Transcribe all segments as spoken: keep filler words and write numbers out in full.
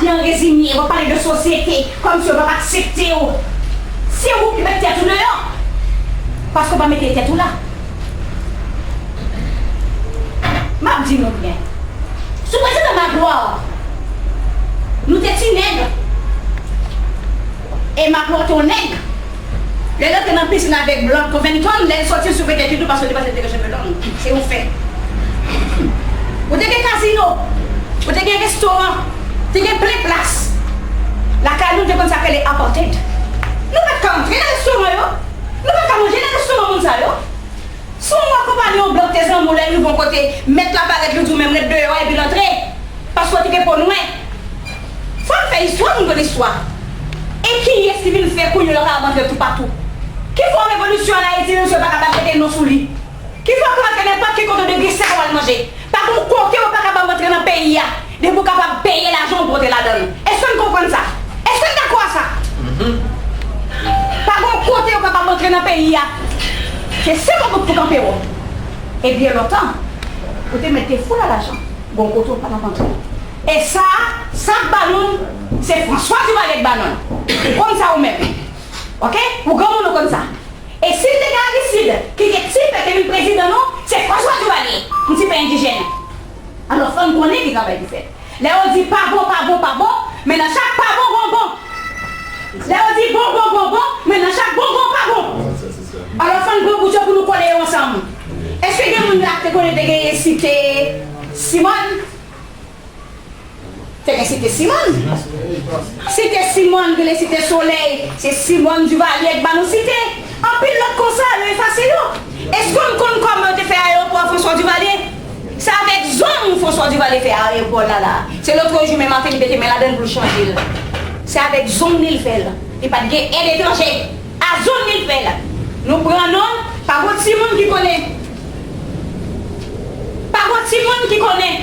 Jan rezinye, w ap pale de sosyete kòmsi yo p ap aksepte w. Se ou ki met tèt ou deyò, paske w pa mete tèt ou la. M ap di nou byen, sou prezidan Magloire, nou te ti nèg, e Magloire te yon nèg. Lè l antre nan pisin avèk Blanc Covington, lè l soti, l souke tèt li tou paske li panse l te gen cheve long. Se yon fè. Ou te gen kazino, ou te gen restoran, te gen plen plas. Lakay nou, te konn sa k rele apartheid. Nou pa t ka antre nan restoran yo. Nou pa t ka manje nan restoran moun sa yo. Si w wè konpani yon blan te zanmi w, lè l rive yon kote, mèt la parèt, li di w menm ret deyò a epi l antre. Paske w te gen po nwè. Fò n fè istwa, nou konn istwa. E kiyès ki vin fè kounye a yo kapab antre toupatou? Ki fè yon revolisyon an Ayiti, misye pa kapab mete non sou li? Ki fè w ka antre nenpòt ki kote w te gen sa w al manje? Pa gen yon kote w pa kapab antre nan peyi a. Depi w kapab peye lajan w pou w antre ladan l. Èske n konprann sa? Èske n dakò a sa? Pa gen yon kote w kapab antre nan peyi a. Se senk goud pou kanpe w. E byen lontan, ou te mèt te foul a lajan. Bon, kote w pa t ap antre. E sa, sa k ba nou l, se François Duvalier k ba nou l. Ou konn sa ou menm. Oke? Ou granmoun, ou konn sa. E si l te gen Aristide, ki gen ti pè te vin prezidan nou, se François Duvalier, yon ti pè endijèn. Alò, fò n konnen ki travay ki fèt. Lè yo di pa bon, pa bon, pa bon, men nan chak pa bon, gon bon. Lè yo di bon, bon, bon, bon, men nan chak bon, gon pa bon. Alò, fò n pran bout yo pou nou kole yo ansanm. Èske gen moun la ki te konnen te genyen site Simòn? Te gen site Simòn. Site Simòn, ki rele Site Solèy, se Simòn Duvalier k ba nou site. Anpil lòt konsa, yo efase yo. Èske w konn kòman yo te fè ayewopò François Duvalier? Se avèk zong François Duvalier fè ayewopò la la. Se lòtrejou menm maten li mete men ladan l pou l chanje l. Se avèk zong li l fè l. Li pa t gen èd etranje. A zong li l fè l. Nou pran non l, pa gon timoun ki konnen. Pa gon timoun ki konnen,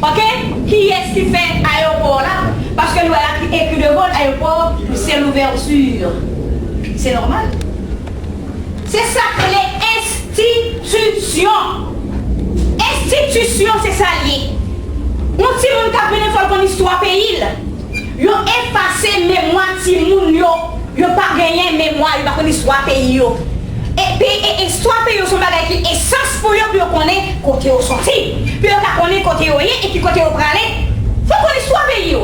oke, kiyès ki fè ayewopò la, paske nou wè la ki ekri devan l, ayewopò Toussaint Louverture. Se nòmal. Se sa k rele enstitisyon. Enstitisyon, se sa l ye. Yon timoun k ap mennen fò l konn istwa peyi l. Yo efase memwa timoun yo. Yo pa genyen memwa, yo pa konn istwa peyi yo. E, pe, e, istwa peyi yo se yon bagay ki esans pou yo, pou yo konnen kote yo soti, pou yo ka konnen kote yo ye e ki kote yo prale. Fò w konn istwa peyi w.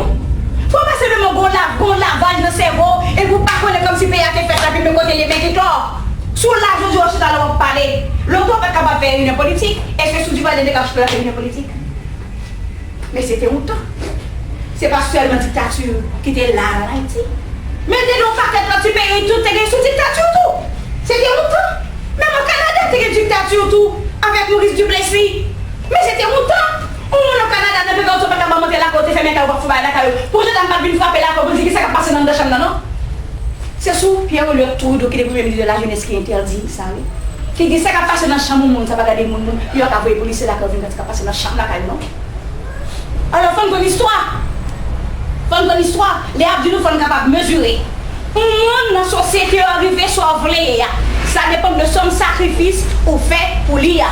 Fò w pa senpleman gon la, gon lavaj nan sèvo w epi w pa konnen kòmsi peyi a te fèt la, epi men kote l ye, men ki tò. Si w la jodi a w chita la w ap pale, lontan w pa t kapab fè reyinyon politik. Èske sou Duvalier te ka chita fè reyinyon politik? Men se te yon tan. Se pa sèlman diktati ki te la an Ayiti. Men te gen yon pakèt lòt ti peyi tou te gen sou diktati tou. Se te yon tan. Menm an Kanada te gen diktati tou avèk Maurice Duplessis. Men se te yon tan. Yon moun an Kanada nan peyi w pa t ka ba monte lakay w te fèmen kay ou pa fè bagay lakay ou. Pou jodi a m pa t vin frape lakay ou pou di ki sa k ap pase nan anndan chanm nan non. Se sou Pierre Elliott Trudeau ki te premye minis de la jenès ki entèdi sa wi. Ki di sa k ap pase nan chanm yon moun, sa pa gade moun moun, yo ka voye polisye lakay ou vin gade sa k ap pase nan chanm lakay ou non. Alò fò n konn istwa. Fò n konn istwa. Lè y ap di nou fò n kapab mezire. Yon moun nan sosyete a rive sa w vle ye a. Sa depann de sòm sakrifis ou fè pou li a.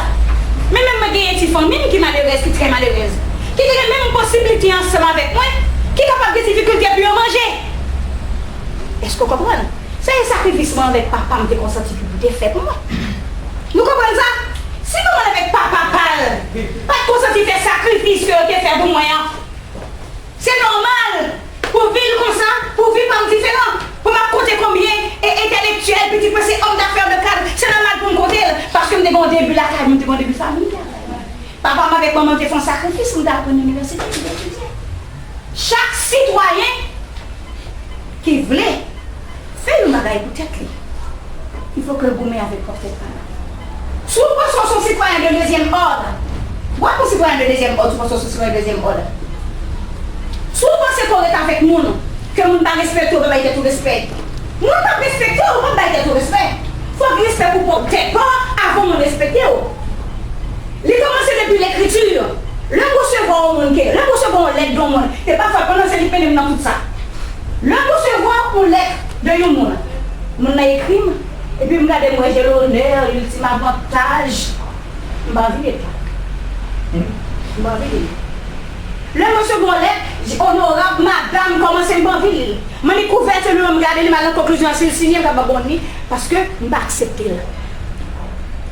Men menm mwen genyen ti fanmi m ki malerèz, ki trè malerèz. Ki te gen menm posiblite ansanm avèk mwen, ki kapab gen difikilte pou yo manje. Èske w konprann? Sa e sakrifis manman avèk papa m te konsanti pou te fè pou mwen. Nou konprann sa? Si manman avèk papa pa l pa t konsanti fè sakrifis ke yo te fè pou mwen an, se nòmal pou vi l konsa, pou vi pa m diferan. Pou m ap konte konbyen e entèlektyèl, pitit mwen se òm dafè de kad, se nòmal pou m konte l, paske m te gen yon debi lakay mwen, m te gen yon debi fanmi. Papa m avèk manman m te fè yon sakrifis pou m te al pran inivèsite, pou m te etidye. Chak sitwayen ki vle fè yon bagay pou tèt li, il faut que l goumen avèk pwòp tèt pa l. Si w panse w se yon sitwayen de dezyèm òd, w ap yon sitwayen de dezyèm òd, si w panse w se yon sitwayen de dezyèm òd. Si w panse ke w ret avèk moun, ke moun pa respekte w, w pa bay tèt ou respè. Moun p ap respekte w, w p ap bay tèt ou respè. Fòk respè pou pwòp tèt pa w avan moun respekte w. Li kòmanse depi lekriti. Lè m resevwa yon moun ke, lè m resevwa yon lèt de yon moun, e pafwa pandan se li k mennen m nan tout sa. Lè m resevwa yon lèt de yon moun, moun nan ekri m, epi m gade m wè j'ai l'honneur, l'ultime avantage, m pa anvi li. M pa anvi li. Lè m resevwa yon lèt, onorab, madanm, se m pa anvi li. Mwen li kouvèti li, mwen m gade li, m al nan konklizyon an, si l sinye, m ka ba bon li, paske m pa aksepte l.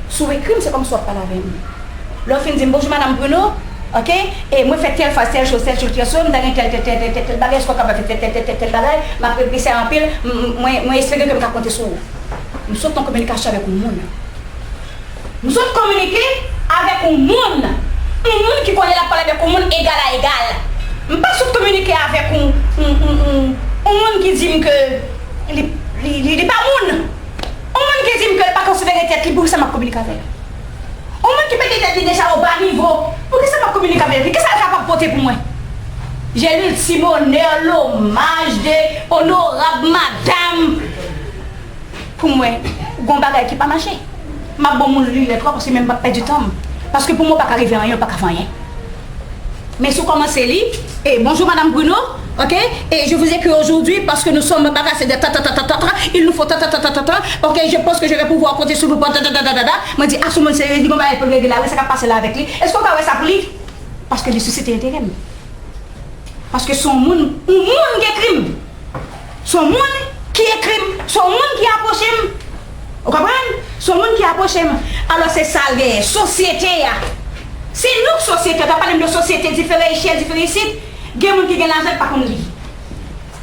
Si w ekri m, se kòmsi w ap pale avè m. Lè w fin di m, "Bonjou, Madam Bruno, oke, e mwen fè tèl fraz, tèl choz, tèl choz, tèl choz, m ta gen tèl, tèl, tèl, tèl, tèl, tèl bagay, èske w kapab fè tèl, tèl, tèl, tèl, tèl bagay?" M ap regrese anpil, m, m, mwen, mwen espere ke m ka konte sou ou. M sot nan kominikasyon avèk yon moun. M sot kominike avèk yon moun. Yon moun ki konnen l ap pale avèk yon moun egal a egal. M pa sot kominike avèk yon, yon, yon, yon, yon moun ki di m ke li, li, li, li pa moun. Yon moun ki di m ke l pa konsidere tèt li, poukisa m ap kominike avè l? Yon moun ki mete tèt li deja o ba nivo, poukisa m ap kominike avè l? Kisa l kapab pote pou mwen? J'ai lu le Timoner, l'hommage de honorable madame. Pou mwen, gon bagay ki pa mache. M ap ban moun li lèt la, paske menm m p ap pèdi tan m. Paske pou mwen, w pa ka rive anyen, w pa ka fè anyen. Men si w kòmanse li, e bonjou, Madam Bruno, oke, e je vous écris aujourd'hui parce que nous sommes embarrassés de ta, ta, ta, ta, ta, ta, il nous faut ta, ta, ta, ta, ta, ta, ta, oke, je pense que je vais pouvoir compter sur vous pour ta, ta, ta, ta, ta, ta, ta. Mwen di, a, sou moun serye, li gon bagay pou l regle la, wi, sa k ap pase la avèk li. Èske w ka wè sa pou li? Paske li sisite enterè m. Paske se yon moun, yon moun ki ekri m. Se yon moun ki ekri m, se yon moun ki apwoche m. Ou konprann? Se yon moun ki apwoche m. Alò, se sa l genyen. Sosyete a. Se nou k sosyete a. T ap pale m de sosyete difere ichi, difere isit. Gen moun ki gen lajan, ki pa konn li.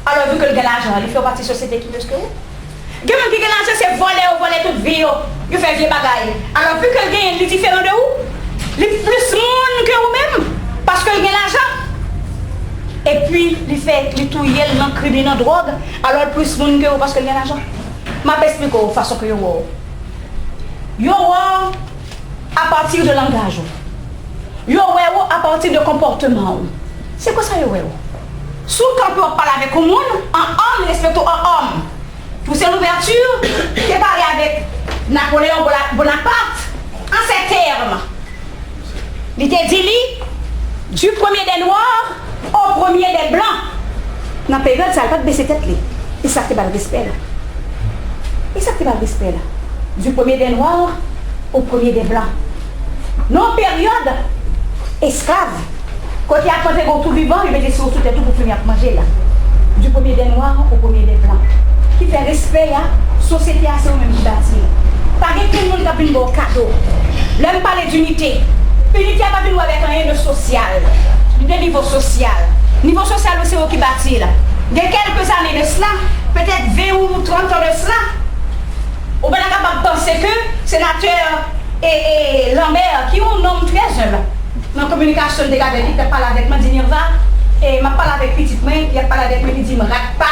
Alò, vi ke l gen lajan, li fè pati sosyete ki myes ke ou. Gen moun ki gen lajan, se vòlè yo vòlè tout vi yo. Yo fè vye bagay. Alò, vi ke l genyen, li diferan de ou. Li plis moun ke ou menm, paske l gen lajan. Epi, li fè, li touye l nan krim, li nan dwòg. Alò, l plis moun ke ou paske l gen lajan. M ap esplike w fason ke yo wè w. Yo wè w apati de langaj ou. Yo wè ou apati de konpòteman ou. Se konsa yo wè ou. Si w kanpe w ap pale avèk yon moun, an òm, li respekte w an òm. Toussaint Louverture te pale avèk Napoléon Bona- Bonaparte an sè tèm. Li te di li, du premier des noirs au premier des blancs. Nan peryòd sa a, li pa t bese tèt li. E sa k te ba l respè la. E sa k te ba l respè la. Du premier des noirs au premier des blancs. Nan yon peryòd esklav, kote y ap manje gwo tou vivan, yo mete siro sou tèt ou pou fini ap manje la. Du premier des noirs au premier des blancs. Ki fè respè a, sosyete a se ou menm ki bati l. Pa gen kenn moun k ap vin ba w kado. Lè m pale dinite, inite a pa vin wè avèk anyen de sosyal, de nivo sosyal. Nivo sosyal ou se ou ki bati l. Gen kèlke zane de sela, petèt ven ou trant an de sela, ou pa ta kapab panse ke senatè e, e Lambert, ki yon nonm trè enb nan kominikasyon, l te gade li, l t ap pale avèk mwen, di, Nirva, e m ap pale avèk pitit mwen, y ap pale avèk mwen, li di m rat pa.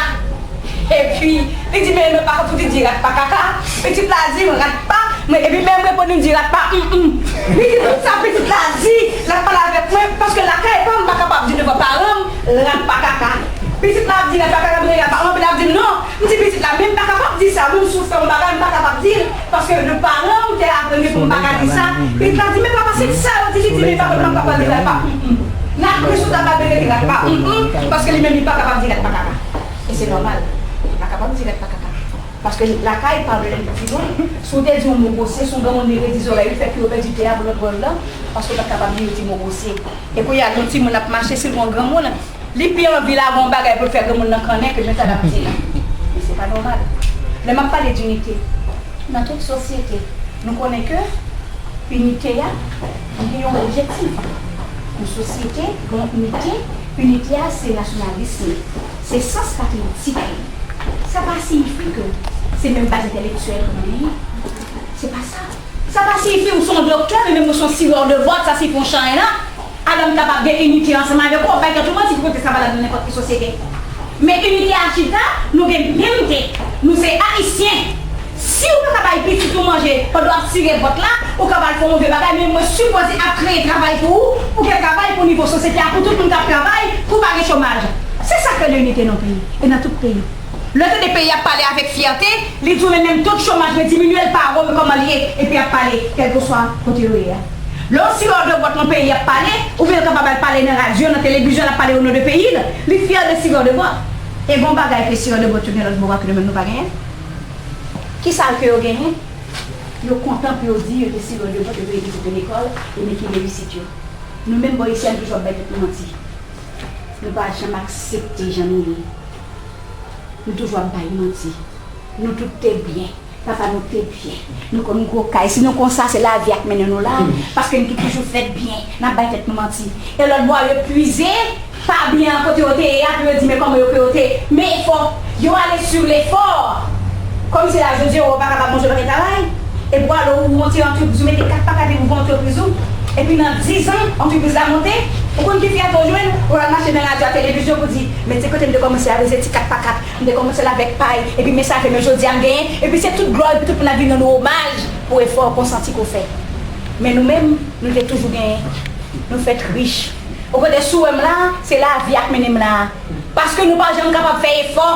Epi, li di, men mwen pa fouti di rat pa kaka. Pitit la di m rat pa, mwen, epi men m reponn li di rat pa, mm, mm. Li di tout sa pitit la di, l ap pale avèk mwen, paske lakay pa m, m pa kapab di devan paran m, rat pa kaka. Pitit la ap di rat pa kaka, mwen rat pa, mwen ap di non. M di pitit la, men m pa kapab di sa, menm si w fè yon bagay, m pa kapab di l, paske le paran m te aprann pou m pa ka di sa. Pitit la di, men papa, se sa yo di, li di, men papa, m pa kapab di rat pa, mm, mm. N ap ri sou tab la, men rete rat pa, mm, mm, paske li menm, li pa kapab di rat pa kaka. E se nòmal, li pa kapab di rat pa kaka. Paske lakay pa vle li di non. Si w te di yon mo gwosye, si yon granmoun li redi zòrèy, li fè ke yo pèdi tè a pou lòt bò l lan, paske w pa t kapab di yo ti mo gwosye. E kounye a, yon timoun ap mache, si l wè yon granmoun, li pi anvi lage yon bagay pou l fè granmoun nan kannen ke men sa l ap di la. Men se pa nòmal. Lè m ap pale dinite, nan tout sosyete, nou konnen ke inite a, li gen yon objektif. Yon sosyete, gen yon inite, inite a, se nasyonalism. Se sans patriyotik. Sa pa siyifi ke se menm baz entèlektyèl ke nou genyen. Se pa sa. Sa pa siyifi ou se yon doktè, men menm ou se yon sirè de vòt, sa siyifi yon chay la. Alò m kapab gen inite ansanm avèk ou, w ap bay tèt ou manti pou kote sa valab nan nenpòt ki sosyete. Men inite a chita, nou gen menm tèt, nou se Ayisyen. Si w pa ka bay pitit ou manje pandan w ap sire vòt la, ou ka al fè yon move bagay, men mwen sipoze ap kreye travay pou ou, pou gen travay pou nivo sosyete a, pou tout moun k ap travay, pou pa gen chomaj. Se sa k rele inite nan peyi, e nan tout peyi. Lè w tande peyi ap pale avèk fyète, li di w men menm to de chomaj mwen diminye l pa wè w kòman l ye, epi y ap pale, kèlkeswa kote yo ye a. Lè w sirè de vòt yon peyi ap pale, oubyen l kapab al pale nan radyo, nan televizyon, l ap pale o non de peyi l, li fyè de sirè de vòt. E gon bagay ke sirè de vòt yo gen lòt bò a ke nou menm nou pa genyen? Kisa ke yo genyen? Yo kontan pou yo di yo te sirè de vòt, yo te rete lekòl, e men ki reyisit yo. Nou menm bò isi a, nou toujou ap bay tèt nou manti. Nou pa janm aksepte jan nou ye. Nou toujou ap bay manti. Nou tout te byen. Papa nou te byen. Nou konn gwo kay. Si nou konsa, se lavi a k mennen nou la. Paske nou tout toujou fèt byen. N ap bay tèt nou manti. E lòt bò a, yo epuize pa byen an kote yo te ye a, pou yo di, men kòman yo fè yo te men efò. Yo ale sou lefò. Kòmsi la, jodi a, ou pa kapab manje yon pakèt travay. Epi w ale, ou monte yon antrepriz, ou mete kat pa kat epi ou ouvè yon antrepriz ou. Epi nan diz an, antrepriz la monte. Ou konn ki fyète w jwenn? Ou al mache nan radyo a, televizyon pou di, men se kote m te kòmanse avè se ti kat pa kat. M te kòmanse l avèk pay, epi men sa fè, men jodi a m genyen, epi se tout glwa, epi tout moun ap vin rann ou omaj pou efò konsanti ke w fè. Men nou menm, nou te toujou genyen. Nou fèt rich. Ou konnen si w wè m la, se lavi a k mennen m la. Paske nou pa janm kapab fè efò.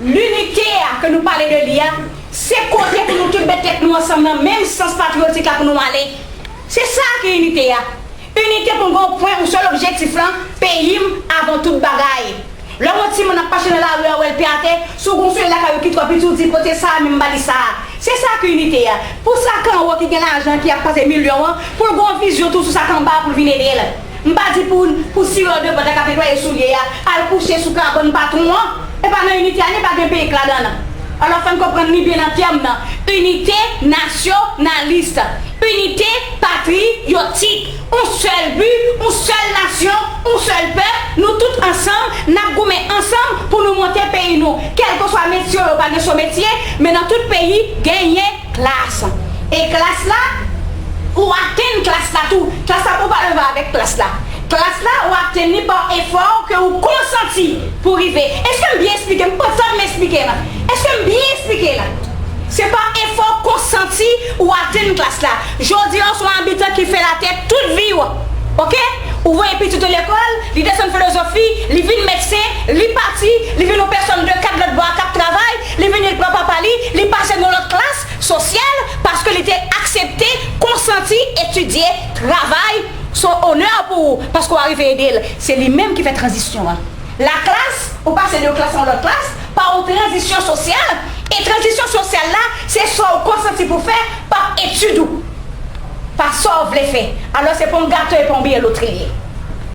Linite a ke nou pale de li a, se kote pou nou tout met tèt nou ansanm nan menm sans patriyotik la pou nou ale. Se sa ki inite a. Inite pou n gen yon pwen, yon sèl objektif lan, peyi m avan tout bagay. Lè w wè yon timoun ap mache nan lari a, w wè l pye atè, si w gen yon solèy lakay ou ki twò piti, w di, pote sa a, men m ba li sa a. Se sa ki inite a. Pou sa k anwo ki gen lajan, ki ap pase milyon an, pou l gen yon vizyon tou sou sa k anba a pou l vin ede l. M pa di pou, pou sirè de bòt la k ap netwaye soulye a, al kouche sou kabann patwon an. E pa nan inite a, li pa gen peyi k ladan l. Alò, fò n konprann li byen nan tèm nan. Inite nasyonalis. Inite patriyotik. Yon sèl bi, yon sèl nasyon, yon sèl pèp. Nou tout ansanm, n ap goumen ansanm pou nou monte peyi nou. Kèlkeswa metye w, pa gen sou metye, men nan tout peyi, genyen klas. E klas la, ou atenn klas la tou. Klas la, ou pa leve avèk klas la. Klas la, ou atenn li pa efò ke ou konsanti pou rive. Èske m byen eksplike? M pran tan m eksplike la. Èske m byen eksplike la? Se pa efò konsanti ou atenn klas la. Jodi a, ou se yon abitan ki fè latè tout vi w. Oke? Ou voye pitit ou lekòl, li desann filozofi, li vin medsen, li pati, li vin yon pèsòn de kad lòt bò a k ap travay, li vin, li pran papa li, li pase nan lòt klas sosyal, paske li te aksepte, konsanti, etidye, travay, se yon onè pou ou, paske w arive ede l. Se li menm ki fè tranzisyon an. Laklas, ou pase de yon klas a yon lòt klas, pa yon tranzisyon sosyal, e tranzisyon sosyal la, se sa w konsanti pou fè, pa etid ou, pa sa w vle fè. Alò, se pa yon gato e pa yon biyè lotri li ye.